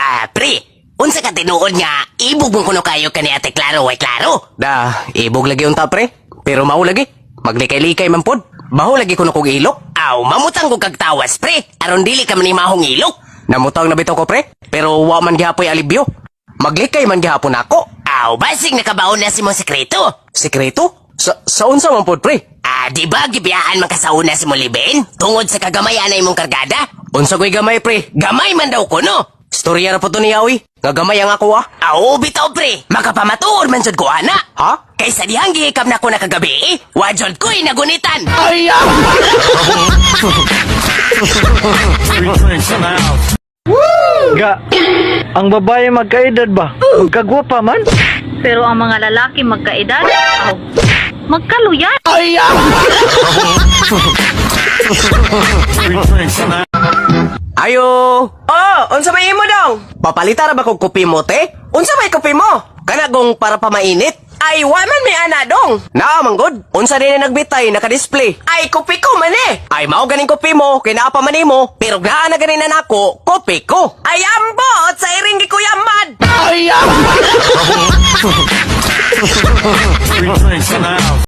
Ah, pre, unsa ka tinuod nga ibog mo kuno kayo kani Ate Klaro way klaro? Da, ibog lagi unta, pre. Pero mao lagi. Maglikay-likay man pod. Baho lagi kuno kog ilok. Aw, mamutang ko kag tawas, pre. Aron dili ka manimahong ilok. Namutang na bitaw ko, pre. Pero wa man gihapoy alibyo. Maglikay man gihapon ako. Aw, basig nakabaon na si mo sekreto. Sekreto? Sa unsa man pod, pre? Ah, di ba gibiyaan man ka sa una si mo libin? Tungod sa kagamayan na imong kargada? Unsa ko'y gamay, pre? Gamay man daw kuno. Storya ra po to ni Yawi. Nga gamay ang ako ah. Aw, bitaw, pre. Makapamatuor man jud ko ana. Ha? Kaysa dihang gihikam na ko na kagabi, eh, wa jud ko'y nagunitan. Ga, ang babae magkaedad ba? Magkagwapa man? Pero ang mga lalaki magkaedad, aw, magkaluyan. Ayo! Oh, unsa may imo dong? Papalitar ba kog kopi mo, te? Unsa may kopi mo? Kana gong para pamainit. Ay, wa man may ana dong. Naa man gud. Unsa din nagbitay naka-display. Ay, kopi ko man eh. Ay mao ganing kopi mo, kay naa pa man nimo, pero naa na ganin na nako, kopi ko. Ay, ambot sa iring gikuyamad.